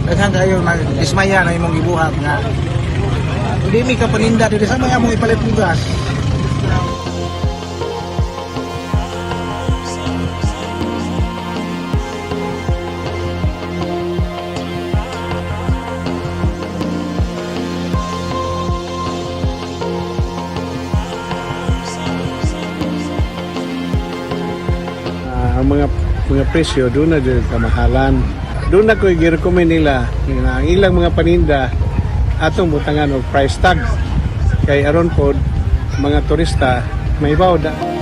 Daghan kayo na dismaya na imong gibuhat nga hindi mi kapaninda diri sa mga among ipalit bugas. Ang mga presyo doon na dyan kamahalan. Doon na ko i-recommend nila nga ang ilang mga paninda atong butangan og price tag kay aron pod mga turista may da.